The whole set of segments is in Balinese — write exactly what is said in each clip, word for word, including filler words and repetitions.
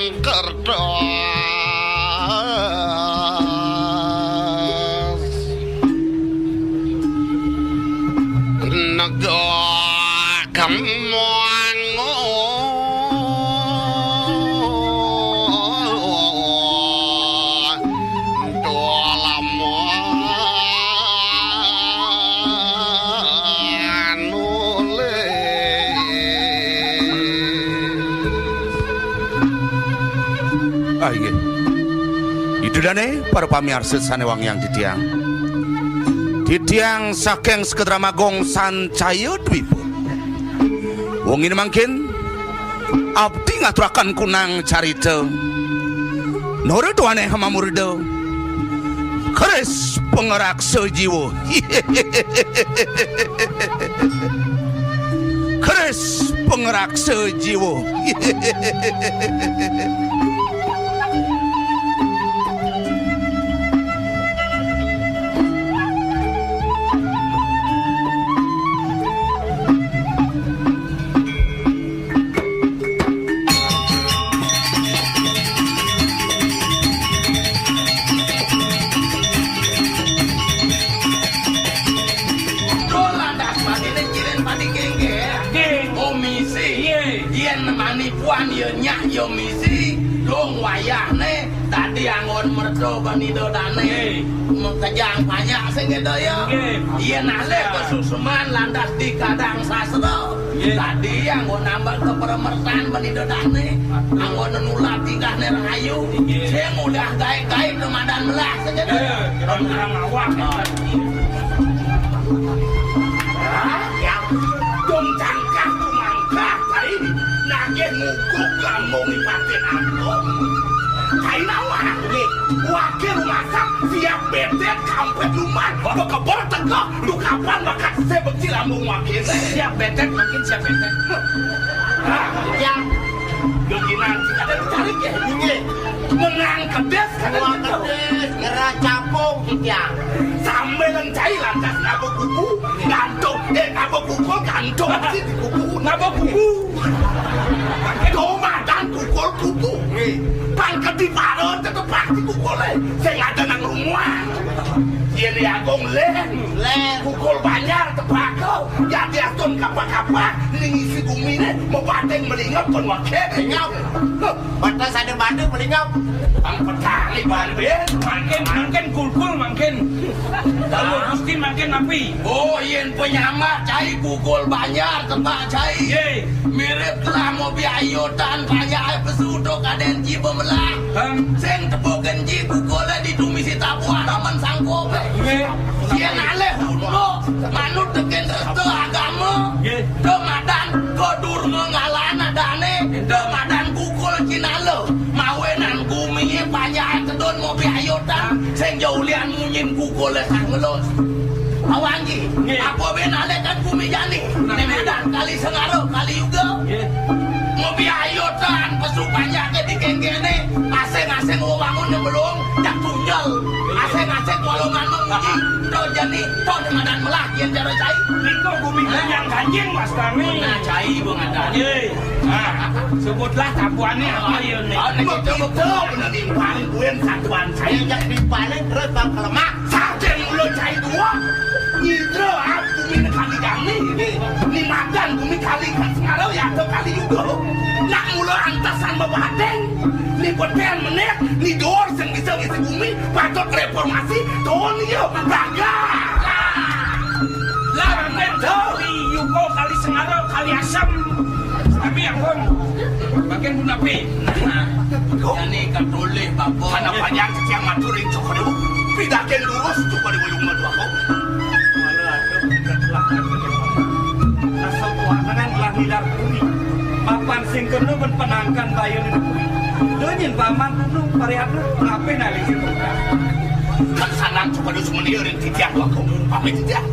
Kertas negak kemangun. Ah, inggih. Ida dané para pamiarsa sané wangiang titiang. Titiang saking Sekedra Magung Sancaya Dwipa. Wengi mangkin abdi ngaturaken kunang carita. Nora duané mamurda. Keris pangraksa jiwa. Keris pangraksa jiwa. Lantas maniné cirin padi kénggé. Nggih. Oh, misi. Nggih. Yén mani puan ya nyak ya misi, dong wayahné dadi anggon merta ban Ida Dané. Nggih. Makejang panjak sing kéto ya. Nggih. Yén alih kasusuman lantas dikadang sastra. Nggih. Dadi anggon nambel kapramertan ban Ida Dané. Anggon nulad tingkahné rahayu. Nggih. Sing ulian gaib-gaib madan melah saja. Nggih, kira kurang awak. Ah. Ya, dong cangkah tumangkah kai nagih nguguk lambung ipatin agung. Kai nawang. Nggih. Wakil rumasak siap bedet kampet luman. Bekeber tegeh. Lu kapan bakat sesé bekti lambung wakiné? Siap betet, mangkin siap betet. Hah? Ya. Geginan, kada dicari ya? Inggih. Menang kedis, kada dicari. Kedis, ngera capung, titiang. Sambil lencai lantas ngaba kuku, gantung, eh, ngaba kuku, gantung, mesti di kuku. Ngaba kuku. Domadan pukul kuku. Nggih. Pangketi para tetep pasti pukule. Sing ada nang rumah. Yén Agung lén. Lén. Pukul banjar tepako. Jadi astun kapa-kapa. Ning isi gumine mebating melingap kon wake. Melingap. Huh. Batas ada banding melingap. Ang petani banding. Mangkin, mangkin kulkul mangkin. Lalu Gusti mangkin napi? Oh, yén penyambat cai pukul banjar tepah cai. Nggih. Mirip telah mau biayutan panjai pesu tok kaden ji bemelah. Hang. Sing tepukin ji pukule ditumisi tabuh halaman sangkup. Nggih. Sien alih undo manut teken resta agama. Nggih. Demadan kodur mengalan adane. Demadan kukul cinala. Mawenan gumi panjai tedun mau biayutan. Sing jauh lian munyin kukule sang ngelus. Awanggi, nggih. Apa ben alih kan bumi jani? Nggih. Ning adan kali Sengara, kali Yuga. Nggih. Ngopi ayo tan pesu panjake di kengkene, asing-asing wewangun yang belum, jak tunjel. Nggih. Asing-asing walau manung ji, to jani, to ning adan melah, yen cara cai. Nika bumi kenyang ganjing, Mas Tami. Nah, cai, Bung Adan. Nggih. Nah, sebutlah tabuane apa ya, nih? Oh, nek kita bener nimpalin buen satuan cai. Nek nimpalin terus bang kelemak. Saking mula cai dua, ngidra ah, bumi kali jani, ni madan bumi kali Kasngara, ya ada kali juga. Nak mula antasan bebadeng, ni beten menit, ni dor sing bisa ngisi bumi, patut reformasi, tahun iya, bangga. Lah, kali Yugo, kali Sengara, kali Asem. Tapi yang pun, bagian pun api. Nah, jani katolih, Bapak. Mana panjang keciang matur ring Cokor Ibu. Pidakin lurus Cokor Ibu lumba dua kau. Malah ada berkat lah. Rasa kuangan lah ngilar bumi. Mapan sing kena ben penangkan bayar di bumi. Donyin paman dulu, parihatna, rapi nali sing kena. Kan sanang Cokor Ibu semenir ring titiang dua kau. Pamit titiang.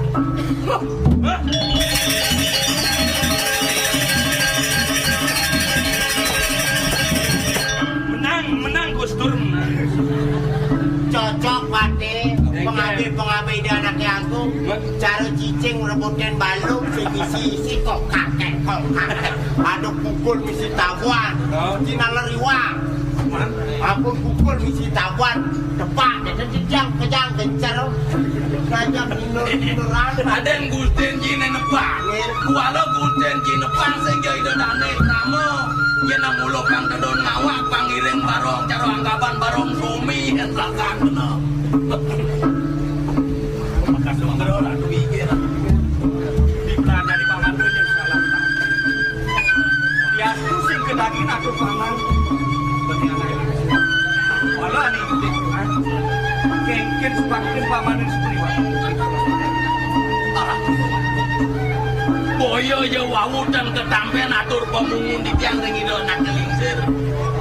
Menang, menang, Gus Dur, menang. Cocok, Patih. Pengabih-pengabih dia anak yang aku. Cara cicing rebutin balung, sing isi-isi kok kakek, kok kakek. Aduk pukul misi tabuan. Oh. Cina leriwang. Ampun pukul misi tabuan, tepak, jadi jang kejang gencer. Gajah minur-minuran. Raden Gustin Ji nepak. Nggih. Kuala Gustin Ji nepak sing jai dane nama. Yen nang mulo pang tedon ngawak, pang iring barong, cara anggapan barong sumi, yen rakan kena. Makas mengero lah duwi iki lah. Di pelajari paman tu yang salah. Diastu sing kedaging atur paman. Beti anak. Wala ni, ha? Kengken sebangkin paman yang seperti apa? Ah. Boyo ya wau dan ketampen atur pemungun di tiang ring ida anak kelingsir.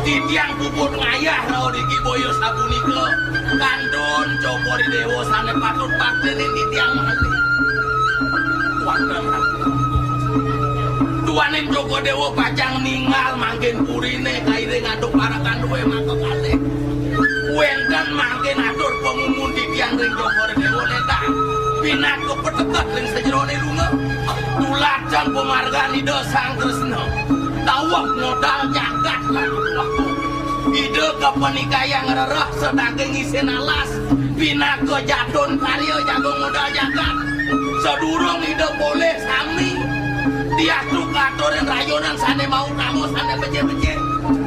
Di tiang puput ngayah rao diki boyo sapunika. Kantun Cokor Dewa sane patut baktenin titiang malih. Wonten. Duaning Cokor Dewa pacang ninggal mangkin purine kairing antuk parekan duwe maka kalih. Wenten mangkin atur pangumun titiang ring Cokor Dewa netah. Pinaka peteget ring sajerone lunga. Tuladan pamargan Ida Sang Tresna. Dawuh modal jagat lan waktu. Ida kapanikayang rereh sadaging isin alas, pinaka jatun karya jagung modal jagat. Sadurung Ida polih sami, diatur katurin rayunan sane mau tama sane becik-becik.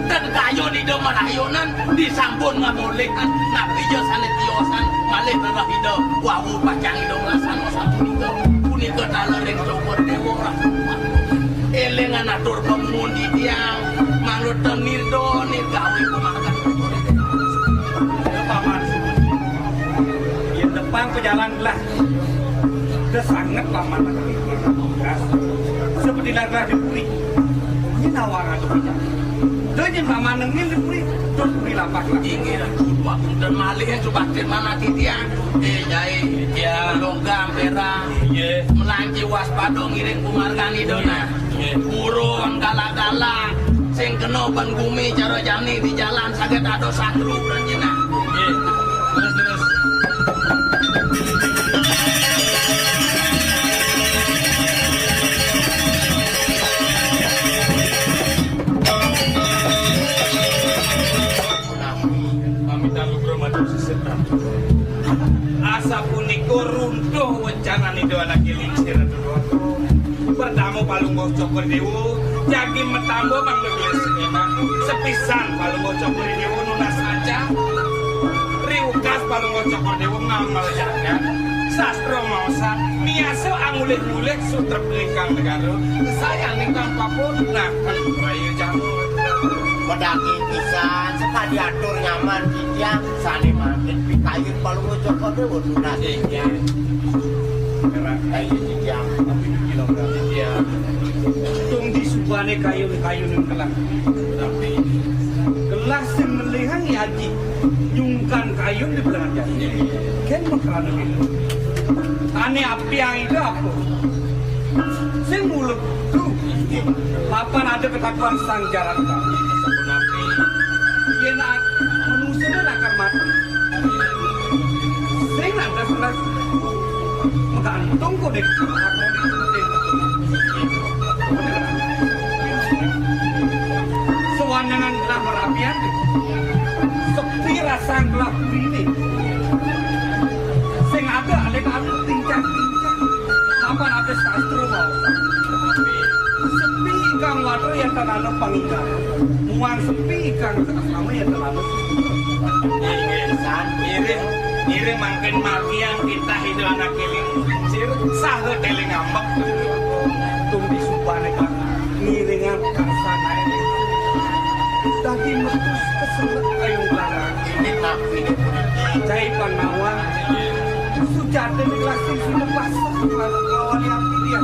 Ten kayun Ida marayunan disampun ngamolihan, napi ja sane tiosan malih rereh Ida wau pacang Ida nglaksanakang sapunika. Punika taler ring Cokor Dewa. Elingan atur pamundi tiang, manut nirda nirgawe pamargan. Ya, Paman. Yen tepang pejalan gelah. Udah sanget Paman. Seperti gelah di puri. Ini nawang atau tidak? Udah yen Paman nengil di puri, terus puri lapak lah. Inggih, Ratu. Dua punten malih yang coba mana titiang. Eh, Jai. Ya. Longgam, Pera. Iya. Melanci waspada ngiring pamargan Ida nah. Nggih. Purun galak-galak, sing kena ban gumi cara jani di jalan saget ada satru pranjena. Nggih. Terus, terus. Pamitan lugra matur sisip, Ratu. Asapunika runtuh wencananipun anak lingsir, Ratu. Pertama Palungguh Cokor Dewa, jagi metamba mangda gelis memang. Sepisan Palungguh Cokor Dewa nunas aja. Riukas Palungguh Cokor Dewa ngamel jagat. Sastra maosan, miasa angulih-ngulih sutrep lingkang negara. Sayan lingkang papun, nah, rayu jamu. Pedaging pisan, sekadi atur nyaman titiang, sane mangkin pikayun Palungguh Cokor Dewa nunas titiang. Merah kayu titiang, tapi di kilogram titiang. Tung di subane kayu, kayu ning kelang. Tapi gelah sing melihang yaji, nyungkan kayu di belangan yaji. Ken makrana gitu. Ane api yang itu apa? Sing mulut tu. Lapan ada ketakuan sang jaran kami. Sapunapi yen a-, manusia ni akan mati. Sing ada selas menggantung kok dek. Sewanangan gelah merapian. Sepi rasa gelah ini. Sing ada alih-alih tingkah-tingkah. Lapan ada sastra mau. Sepi ikang water yang tanana pangingkar. Muang sepi ikang sama yang tanana. Ngiring, ngiring mangkin margiang kita hidup anak kiling. Sir, saha teling ambek. Tung di subane kan. Ngiringan karsane. Dadi metus keselek kayung barang. Ini napi ini puniki. Cai Pandawa. Sujatine gelasing sing pasek lawan kawani api dia.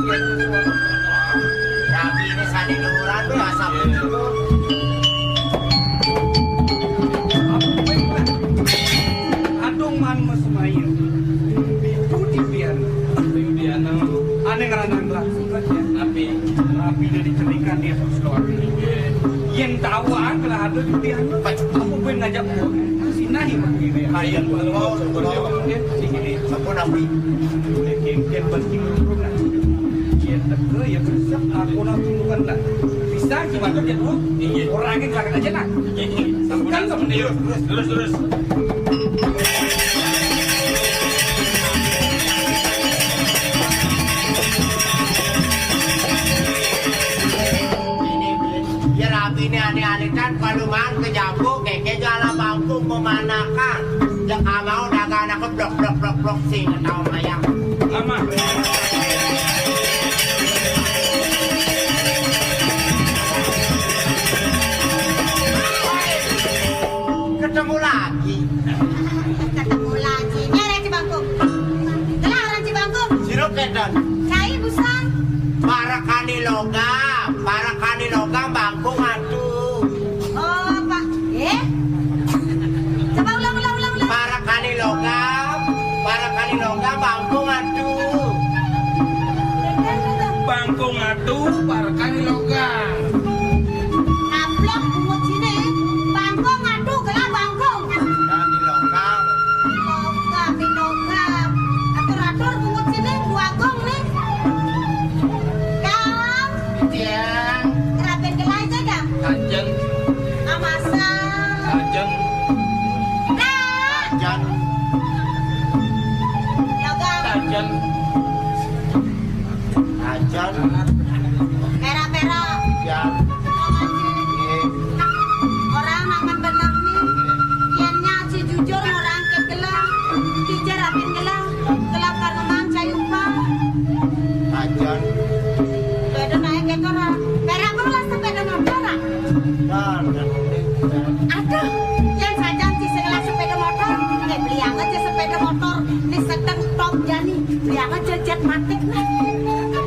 Napi ini sane nuran be asap. Adung man mesmaya. Itu di bian. Itu di anang. Ane ngranang langsung aja. Napi? Napi dia dicerikan dia terus keluar. Yen tahu ah, kalau ada di bian. Apa ben ngajak gua? Sinahi mah gitu ya. Ayan, kalau mau, kalau mau, dia di sini. Apa napi? Yen, yen penting urungan. Yen teka, ya kerja, aku nak tunjukkan lah. Bisa, gimana dia tuh? Iya. Orang yang kaget aja nah. Iya. Kan Ayo, terus, terus, terus. Ini, ya, rabi ini aneh-aneh kan, kalau makan ke jambu, kayak, kayak jualan bangku pemanakan. Ya, nggak mau dagang anak blok, blok, blok, blok, sing, tahu mayang. Lama. Ketemu lagi. Ketemu lagi. Nyari Cibangkung. Telah orang Cibangkung. Sirup keton. Cai busang. Parakani logam, parakani logam bangkung atuh. Oh, apa? Eh? Coba ulang, ulang, ulang, ulang. Parakani logam, parakani logam bangkung atuh. Bangkung atuh, parakani logam. Ablok bungut sini, bangkung atuh, gelah bangkung. Parakani logam. Logam, di logam. Atur-atur bungut sini, buagong nih. Kang. Tiang. Raben gelai aja, Kang. Kajeng. Amasan. Kajeng. Dah. Kajeng. Logam. Kajeng. Ajan. Pera-pera. Ya. Orang naman bener nih. Yennya ci jujur orang ke gelah. Kijar apin gelah. Gelah karena mang cayupa. Ajan. Beda naik ke orang. Pera aku lah sepeda motor, ah. Dan, dan, dan. Aduh, yang saja ci segelah sepeda motor. Eh, beli amat aja sepeda motor. Ini sedang top jani. Jangan jejet matik nih.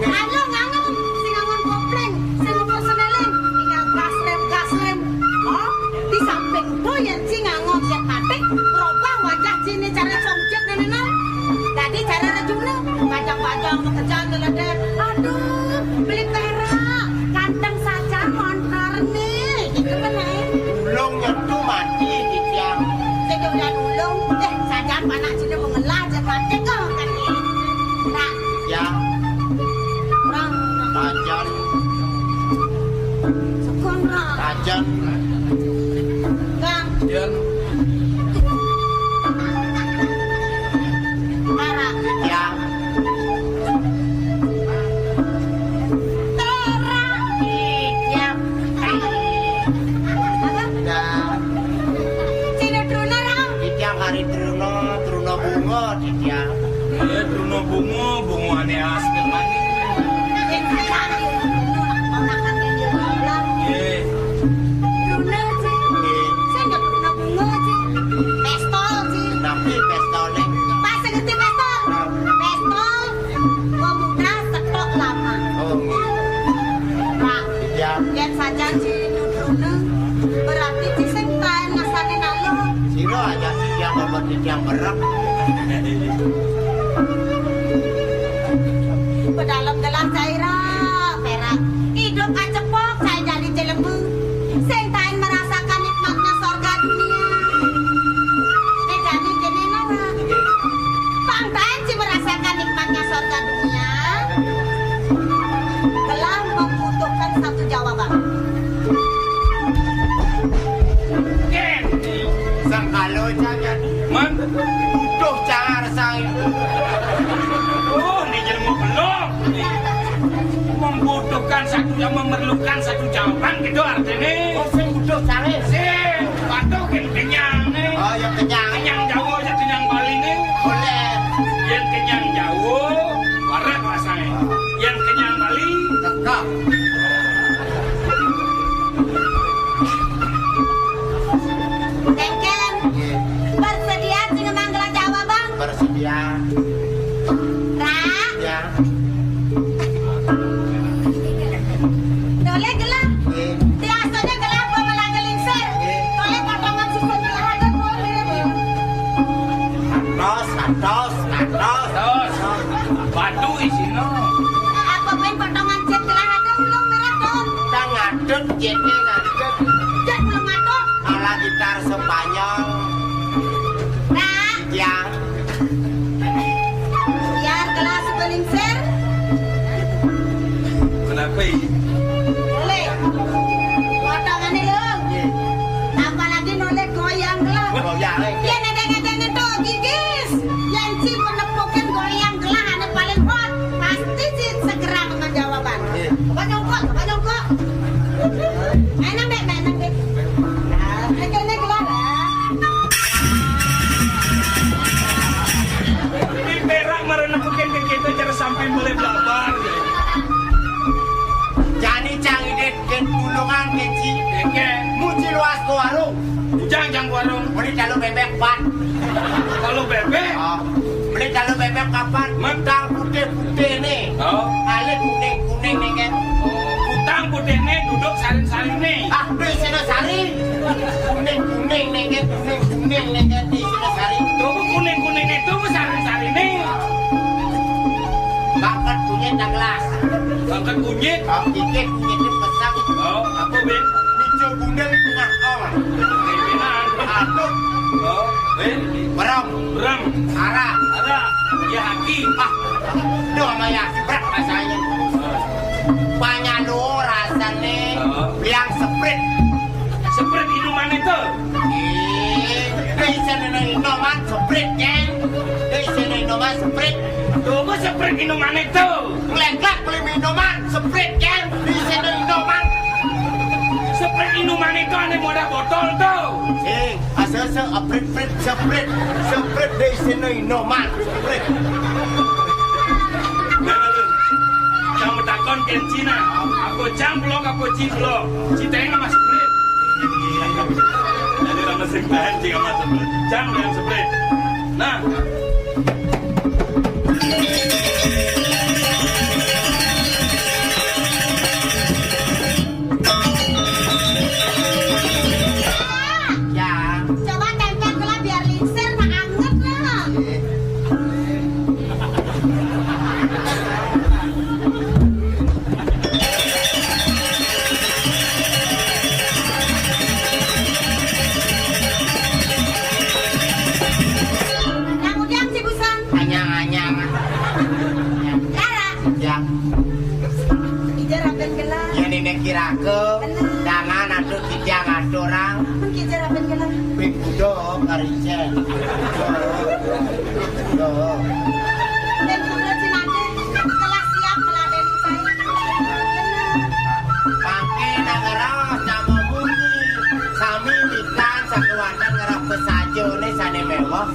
Ayo ngangon, sing ngangon kopling, sing ngukur senelin, tinggal gas rem, gas rem. Oh, di samping tuh yang sing ngangon jet matik, berubah wajah sini cara songjet nenek. Tadi cara rejuna, bajang-bajang, pekerjaan lelede. Aduh, beli perak, ganteng saja montor nih. Gitu kan, eh. Ulung nyetu mati di tiang. Sing udah ulung, eh, saja panak sini mengelah jet matik, oh, kan, eh. Nah, ya. Bang. Tajan. Sukun, Bang. Tajan. Bang. Jan. Tara. Ya. Tara. Ya. Apa? Ya. Cina Truna, Bang. Titiang hari Truna, Truna bunga, titiang. Iya, Truna bunga, bunga ane asli manis. Iya. Truna, Cik. Iya. Saya nggak Truna bunga, Cik. Pistol, Cik. Tapi pistolnya. Pas ngerti pistol? Nah. Pistol, gua muda, setok lama. Oh, iya. Pak. Iya. Yen sajan ci nutrune, berarti ci sing taen ngasane nalur. Sira aja titiang babat titiang berek. Pedalem gelas caira, perak. Idup acepok, saya jadi jelema. Sing taen merasakan nikmatnya sorga dunia. Ini jani kene lara. Pang taen ci merasakan nikmatnya sorga dunia. Telah membutuhkan satu jawaban. Sangkalo jangan. Man? Butuh cara saya. Oh, ini jelma belum. Membutuhkan satu, yang memerlukan satu jawaban gitu artinya. Oh, sing butuh cara. Sing, patuh yang kenyang nih. Oh, yang kenyang. Kenyang Jawa, yang kenyang Bali nih. Boleh. Yang kenyang Jawa, warak rasanya. Yang kenyang Bali, teka. Dengkeng. Iya. Bersedia sing ngemang gelas Jawa, Bang? Bersedia. Ra? Ya. Tole gelah. Iya. Biasanya gelah apa malah gelingsir? Iya. Tole potongan sukun gelah ada, tole mirip. Atos, atos, atos. Atos. Batu isina. Apa main potongan jet gelah ada, ulung merah, Ton? Kita ngadut, jetnya ngadut. Jet belum ada. Ala gitar Spanyol. Nah. Ya. Biar gelas belingsir. Kenapa ini? Boleh. Potongannya, Lung. Iya. Apalagi Oleh goyang gelah. Goyang, eh. Yén ada ngedéné to gigis. Yén ci penepukin goyang gelah ané paling hot, pasti ci segera kena jawaban. Iya. Coba nyongkok, coba nyongkok. Mainan deh, mainan deh. Nah, kéné gelah lah. Ini perak mara nepukin ke kita cara sampai mulai belabar. Jani cang idit kén tulungan kén ci. Oke. Muci luas ke warung. Ujang jang warung. Beli talu bébék pan. Talu bébék? Oh. Beli talu bébék kapan? Mentang putih-putih nih. Oh. Alit kuning-kuning nih kan. Oh. Kutang putih nih duduk saring-saring nih. Ah, di sini sari. Kuning-kuning nih kan, kuning-kuning nih kan di sini sari. Tuh kuning-kuning itu saring-saring nih. Bangkat kunyit dah gelas. Bangkat kunyit? Oh, kikit kunyit di pesang. Oh, apa, Bin? Nico bundel tengah ong. Pimpinan. Aduh. Oh, Bin? Berem. Berem. Ara. Ara. Ya, aki. Ah, doh sama ya, berat rasanya. Banyak lo rasanya. Oh. Biang seprit. Seprit inuman itu. Ih, di sini nih inuman seprit, kan? Di sini inuman seprit. Tuh, seprit inuman itu. Ngelengklak beli minuman, seprit, kan? Di sini inuman. Seprit inuman itu aneh modal botol tuh. Sing, asa-asa aprit-prit, seprit, seprit di sini inuman, seprit. Jangan takon kén ci nah. Apa cang belum, apa ci belum. Ci tengah masuk seprit. Jadi orang mesin bahan ci sama seprit. Cang yang seprit. Nah. Ya. Coba tempel gelah biar lingsir, nah anget lah. Nah, udah, Ci Busan. Anyang-anyang. Rara. Ya. Ija rapen gelah. Ya, nini kirake. Bener. Jangan atuh kijang atuh orang. Mun kija rapen gelah. Ping kudo karicen. Kudo. Ping kudo cinate. Gelah siap meladeni cai. Bener. Mangke nang ngeras nama munyi. Sami mikan sakewanten ngerap pesajone sane mewah.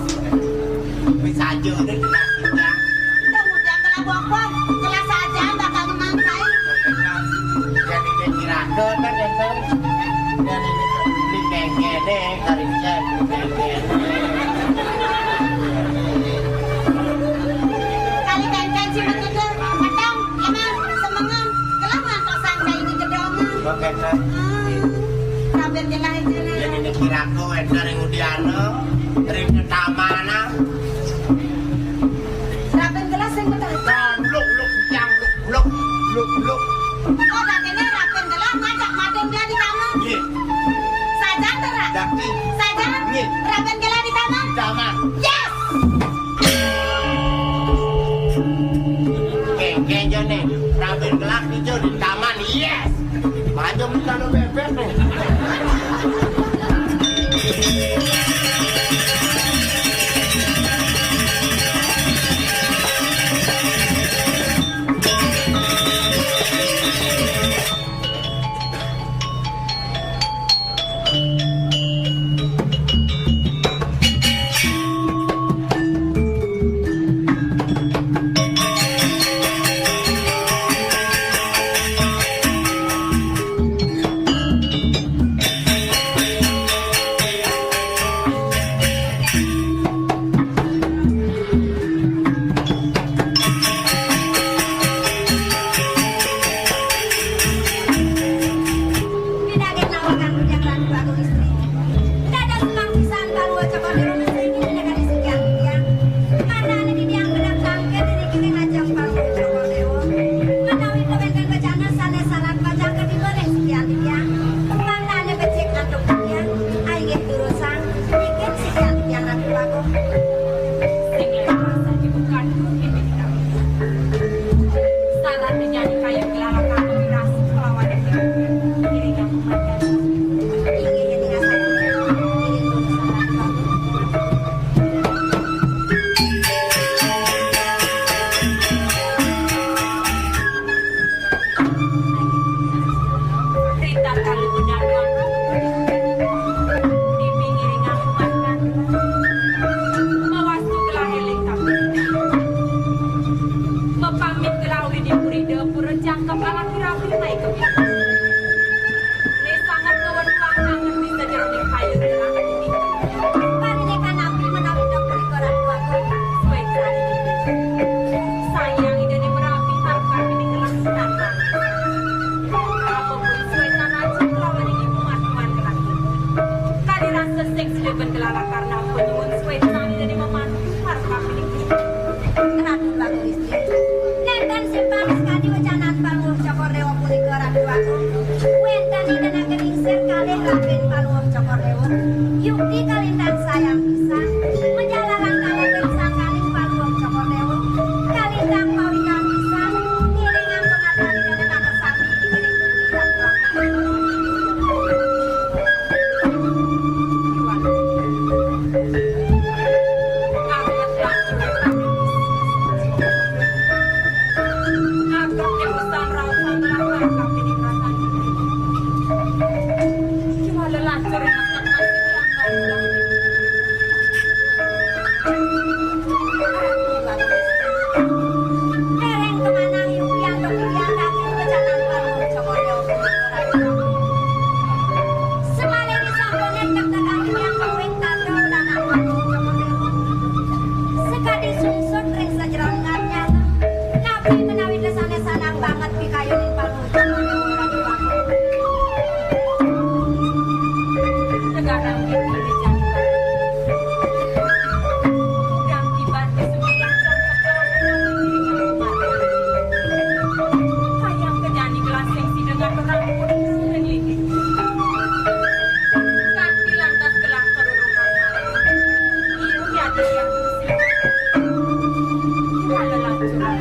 Pesajone kena sidang. Udah mudah kena bokong, kena saja bakal menangkai. Jadi dia kira kan enten. Jadi beli kengkene karicen kengkene. Kali kengken si menyeger, kadang emang semengan, gelah ngantosan kayak di gedongan. Oke, Kak. Hmm, hampir gelah aja lah. Jadi dia kira aku enten ring udiana, ring tetamanan. Rapen gelah sing betah. Nah, bluk, bluk, yang, bluk, bluk, bluk, bluk. Oh, dan ini rapen gelah ngajak maden dia di kamar. Iya. Saja tuh, Ra. Daki. Saja. Iya. Rapen gelah di kamar. Di kamar. Yes. Kengkeng jo nih, rapen gelah hijau di taman. Yes. Maju minta lo bebek nih. Sida ben kelalakarna penyuwun suwétnané dadi mamantu marep kapining Ratu Ratu Istri. Nénten simpang sakadi wecanan Palungguh Cokor Déwa punika, Ratu Agung. Wénten ida naged lingsir kalih rapin Palungguh Cokor Déwa. Yukti kalintang sayang pisan. Majalaran kalih sangkaning Palungguh Cokor Déwa. Kalintang pawikan pisan. Ngiringang pangaturane dene sami diiring Ratu Agung. Dereng kemanah yukian dok yukian daging bejanan paruh cokor deo. Semale disampun nek tegang yang kawin tado dan anak cokor deo. Sekadi sungsut ring sajeroning arnyana. Napi menawi desane sanang banget pikayunin paruh cokor deo. Tegarang diri jangkar. Udang tiban di sebelah jam pejalan. Hayang kenyanyi gelasing sida ngaturang pun sering lagi. Kanti lantas gelah perurungan malam. Iru yadi yang bersiap. Kala lancuran.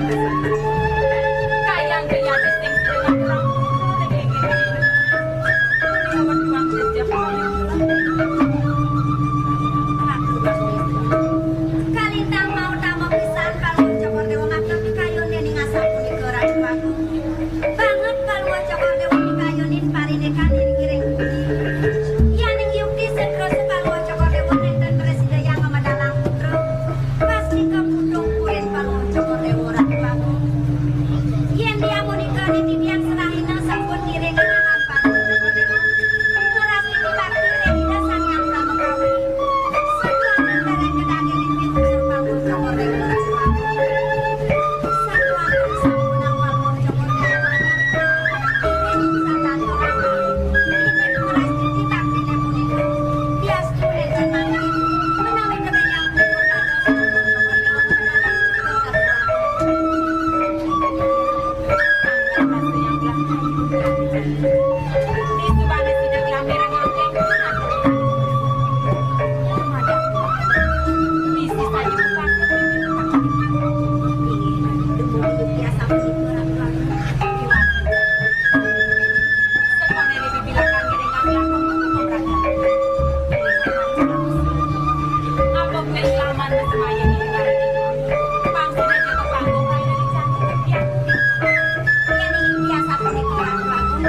Kayang ke yadi sing sida ngaturang pun sering lagi. Kalintang mau tama pisan Palungguh Cokor Dewa makta pikayun dening asapunika Ratu Agung. Banget Palungguh Cokor Dewa pikayunin parindikan ing kiring budi. Yaning yukti seterus Palungguh Cokor Dewa nenten prasida yang ngemedalang putra. Pastika putung purin Palungguh Cokor Dewa Ratu Agung. Yen diamunika niti biang serahina sampun ngiring anak Palungguh Cokor Dewa. Ngeras niti bakti ring Ida Sang Hyang Pramakawi. Satuan bareng kedaging ing pintu serpang Cokor Dewa Ratu Agung. Satuan sampunang Palungguh Cokor Dewa. Iring satan Ratu Agung. Niti ngeras niti baktine punika. Diastu nenten mangkin. Menawi kebenyang pun dados Palungguh Cokor Dewa. Apa kuwi laman semaya ini kali ini? Pangkune jaga panggung kaya dadi cantik. Yen iki biasa punika Ratu Agung,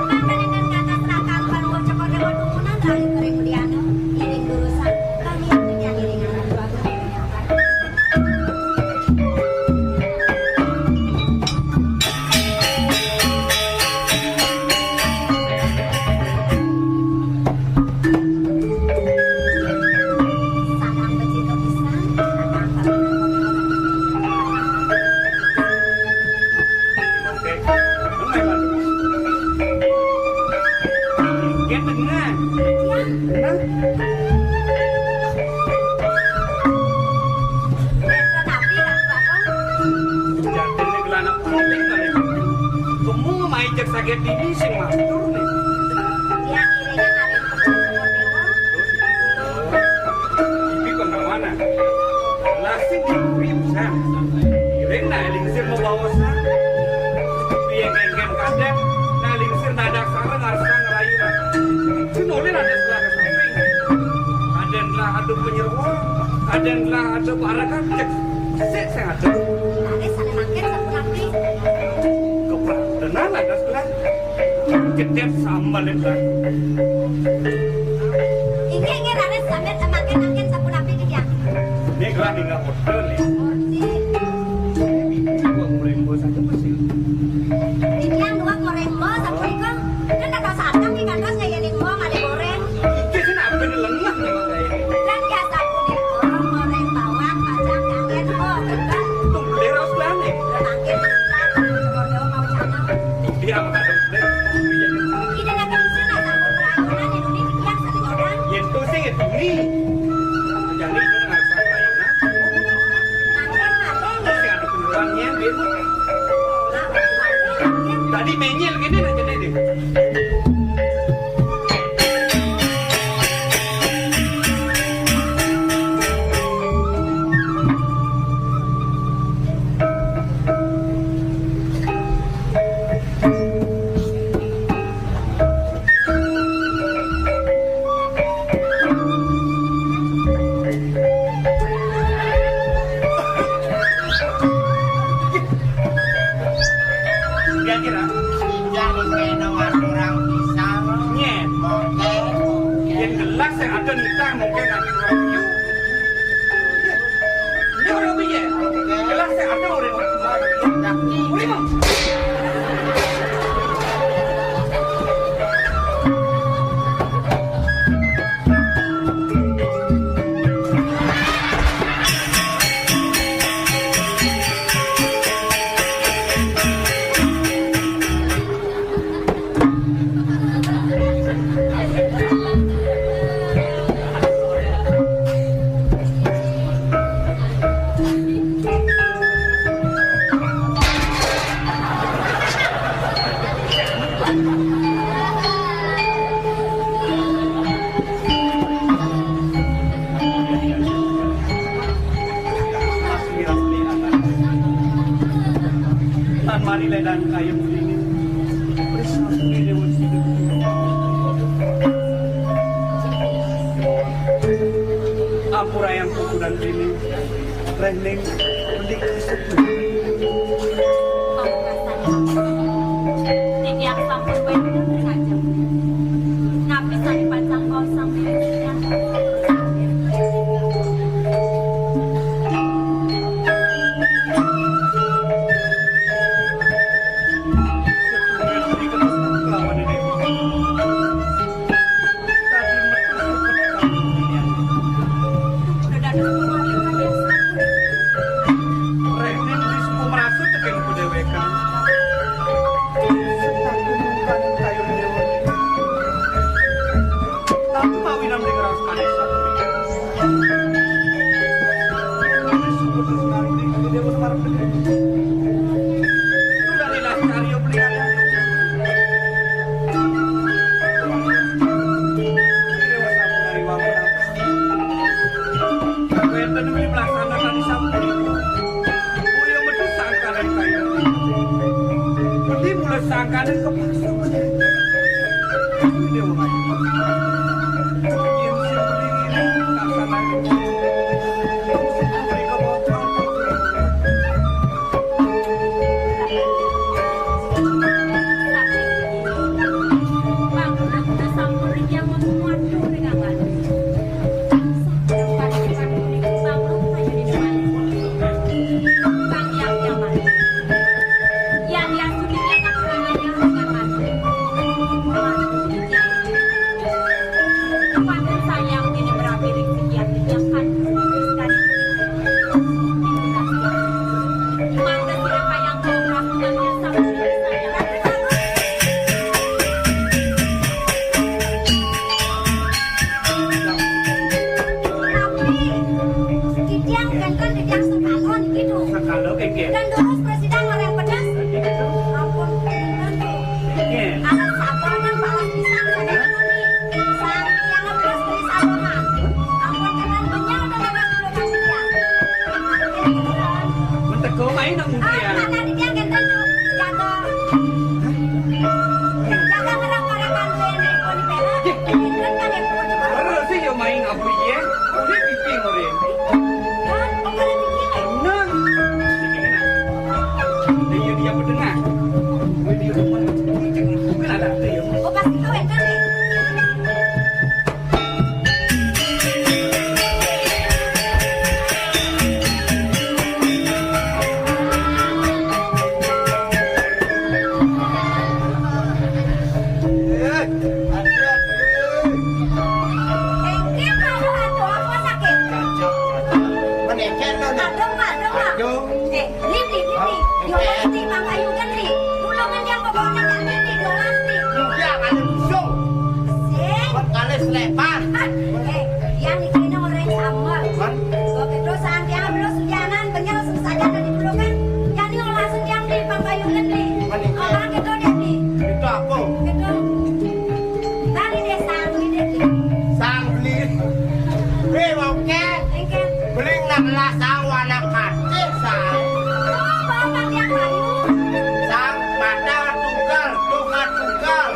mangkane kan kata serakang Palungguh Cokor Dewa tumunan rayu kering mulyana, iring durusan, kami nyanyi ring Ratu Agung. Ket tengah. Nah. Tapi Ratu Agung. Jatine gelana paling kali. Kemu ngemai cek saget dini sing matur nih. Tiang iringan aring kebun kebun dewa. Iki kok nang mana? Lasing di kuwi pisan. Iring nak lingsir mabaosan. Piye kengken kadang nak lingsir nadak sareng arsa ngerayu. Sinulin ada sebelah ke samping. Kadang lah ada penyerwa, kadang lah ada parakan. Cek, sik sing ada. Tadi sana makin sapu napi. Keprang tenan ada sebelah. Jedep sambal itu. Inggih, inggih, raris sambil semakin angin sapunapi titiang. Ini gelah ninggal order nih. Order. Ini gua ngoreng bos aja masih. Titiang dua ngoreng bos, sapunika. Kan tak tahu satang nih, kan terus ngeyening bos, ada goreng. Iki sih apa nih lengah nih makanya. Dan biasa punika, ngoreng bawang, kacang, kangen, oh, kan. Tuh, beli raus gelah nih. Makin, kan, mau cana. Iya, Ida nageng sing sampun prayunan inuni titiang sané nyodang. Yén to Sing itu ni. Jadi itu ngarasa pelayanan. Sing ada penyuluhannya, Bim. Tadi menyel gini nak jadi deh. Kira-kira. Tidak dikena orang pisang. Nyet. Oke, oke. Yang jelas yang ada nikah mungkin nanti orang piye. Ini orang piye. Oke. Jelas yang ada orang pisang. Tapi. Boleh, Bang? Tan mari ledan kayun dingin. Prisna Sri Dewa Sri. Ampura yang kuku dan dini. Rengning pendik. Titiang sampun wénten ring ajeng. Napi sané pacang maos sambil titiang? Setunggal diketemu kelawan ini. Tadi metu sepet kamu dunia. Udah dados pemati kalian satu. Rengning wis merasa tekan kedeweka. Setak gunungan kayu dewa. Tapi mawinan dengan rasa kanis. Wis putus karo dewa Semar. Dari las karya pelihara. Dewa Semar dari wangun. Wénten uli mlaksanakan sampun. Boya metu sangkaning kaya. Budi mula sangkaning kepaksa. Dewa Ayu. Yén sing budi ngiring kasanang. Mrika wonten. Sampun ring yang mau muat ring awak. Tapi titiang kénten titiang sekala niki, Dong. Sekala kénkén. Dan terus presiden orang pedas. Nggih. Ampun, kénten, Dong. Nggih. Anak sabar dan balas pisang saja niki. Sang titiang terus beri sabonan. Ampun, kénten benyang dan balas pisang titiang. Mentega main nak mungkin ya. Ah, anak titiang kénten, Dong. Jatuh. Jaga ngerang-ngerang bantuin Eko di Perak. Ingat kan Eko di Perak? Terus sih yo main apa ya? Udah pipi ngorin. Kan, oh, ada pipi, eh? Nah. Ini kan. Dia, dia berdengar. Dia, dia berdengar. Kuncing, kuncing ada, ada ya. Oh, pasti kau yang kan, eh? Engke, aduh, aduh, apa sakit? Meneker, Nona. Aduh, Mak, aduh, Mak. Aduh. Eh, Lili, Lili, Yolasti, Mang Ayu Gendri. Tulungan yang bawa anak Lili, Yolasti. Udah, ada musuh. Sing. Buat kali selepan. Ah, eh, Lah, sang wana katih, sang. Oh, bawa pandian kayu. Sang pada tunggal, tunggal, tunggal.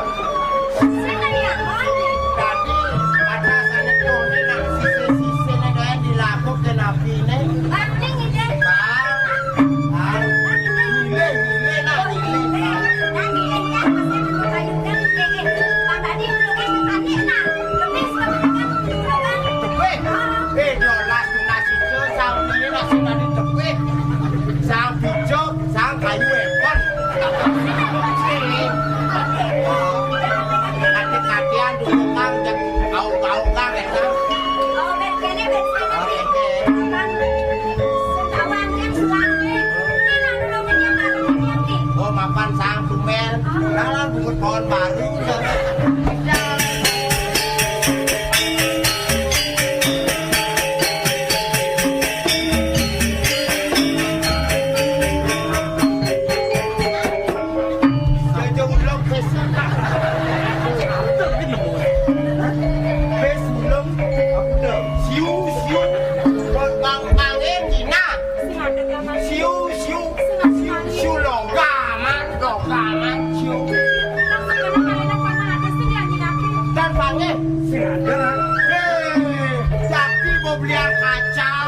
Sing tadi apa nih? Tadi pada sané tuh nih, nah, sisih-sisihné kayak dilakukan apiné. Bang, nih, ngidih. Bang, bang, ngidih, ngidih, nah, ngidih, bang. Nah, ngidih, ya, masih nunggu kayu kan, ngidih. Bang, tadi dulu kan ke tani, nah, kempes, kempes, kempes, kempes. Kempes? Oh. Eh, diolah tunas itu, sang ini nasi tadi kempes. Sang hijau, sang kayu épon. Sini. Hati-hatian dulu, Kang, cek kau-kau, Kang, ya, Kang. Oh, ben-, kene ben-, kene ben-, Kang. Sing tawang kan suami. Ini nang dulu menyang baru menyang nih. Oh, mapan sang tumel. Oh. Dalam bungut pohon baru. Jaja ulang besi. Bes ulang. Siu, siu. Bang, bangé Cina. Siu, siu. Siu, siu longga amat, longga amat, siu. Dan bangé. Eh, tapi mau beli kaca.